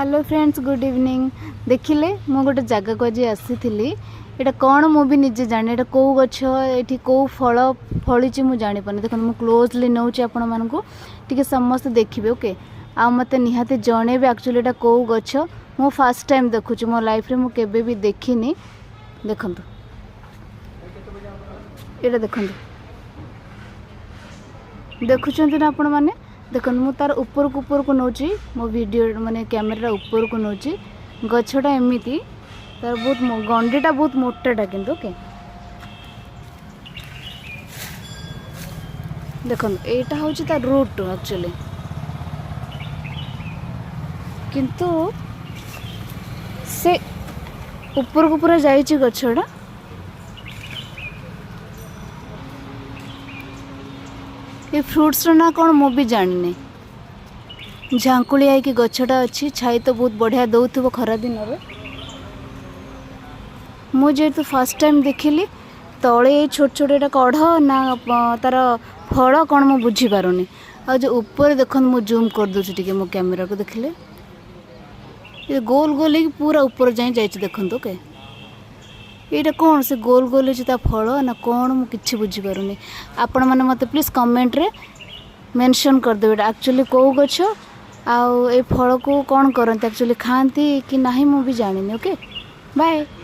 Hello friends, good evening. ଦେଖିଲେ, ମୁଁ ଗୋଟେ ଜାଗାକୁ ଆଜି ଆସିଥିଲି। ଏଇଟା କ'ଣ ମୁଁ ବି ନିଜେ ଜାଣିନି। ଏଇଟା କେଉଁ ଗଛ, ଏଠି କେଉଁ ଫଳ ଫଳିଛି, ମୁଁ ଜାଣିପାରୁନି। ଦେଖନ୍ତୁ, ମୁଁ କ୍ଲୋଜଲି ନେଉଛି ଆପଣମାନଙ୍କୁ, ଟିକେ ସମସ୍ତେ ଦେଖିବେ, ଓକେ? ଆଉ ମୋତେ ନିହାତି ଜଣେଇବେ ଆକ୍ଚୁଆଲି ଏଇଟା କେଉଁ ଗଛ। ମୁଁ ଫାର୍ଷ୍ଟ ଟାଇମ୍ ଦେଖୁଛି, ମୋ ଲାଇଫ୍ରେ ମୁଁ କେବେ ବି ଦେଖିନି। ଦେଖନ୍ତୁ, ଏଇଟା ଦେଖନ୍ତୁ। ଦେଖୁଛନ୍ତି ନା ଆପଣମାନେ? ଦେଖନ୍ତୁ, ମୁଁ ତାର ଉପରକୁ ଉପରକୁ ନେଉଛି, ମୋ ଭିଡ଼ିଓ ମାନେ କ୍ୟାମେରାଟା ଉପରକୁ ନେଉଛି। ଗଛଟା ଏମିତି, ତାର ବହୁତ ଗଣ୍ଡିଟା ବହୁତ ମୋଟାଟା କିନ୍ତୁ, ଓକେ? ଦେଖନ୍ତୁ, ଏଇଟା ହେଉଛି ତା ରୁଟ୍ ଆକ୍ଚୁଆଲି, କିନ୍ତୁ ସେ ଉପରକୁ ପୁରା ଯାଇଛି ଗଛଟା। ଏ ଫ୍ରୁଟ୍ସର ନାଁ କ'ଣ ମୁଁ ବି ଜାଣିନି। ଝାଙ୍କୁଳିଆ ହେଇକି ଗଛଟା ଅଛି। ଛାଇ ତ ବହୁତ ବଢ଼ିଆ ଦେଉଥିବ ଖରା ଦିନରେ। ମୁଁ ଯେହେତୁ ଫାର୍ଷ୍ଟ ଟାଇମ୍ ଦେଖିଲି, ତଳେ ଏଇ ଛୋଟ ଛୋଟ, ଏଇଟା କଢ଼ ନା ତାର ଫଳ କ'ଣ, ମୁଁ ବୁଝିପାରୁନି। ଆଉ ଯେଉଁ ଉପରେ ଦେଖନ୍ତୁ, ମୁଁ ଜୁମ୍ କରିଦେଉଛି ଟିକେ ମୋ କ୍ୟାମେରାକୁ। ଦେଖିଲେ, ଏ ଗୋଲ ଗୋଲ ହେଇକି ପୁରା ଉପରେ ଯାଏଁ ଯାଇଛି, ଦେଖନ୍ତୁ, ଓକେ? ଏଇଟା କ'ଣ? ସେ ଗୋଲ ଗୋଲ ହେଇଛି, ତା ଫଳ ନା କ'ଣ, ମୁଁ କିଛି ବୁଝିପାରୁନି। ଆପଣମାନେ ମୋତେ ପ୍ଲିଜ୍ କମେଣ୍ଟରେ ମେନସନ୍ କରିଦେବେ, ଏଇଟା ଆକ୍ଚୁଆଲି କେଉଁ ଗଛ ଆଉ ଏ ଫଳକୁ କ'ଣ କରନ୍ତି, ଆକ୍ଚୁଆଲି ଖାଆନ୍ତି କି ନାହିଁ, ମୁଁ ବି ଜାଣିନି। Okay, bye.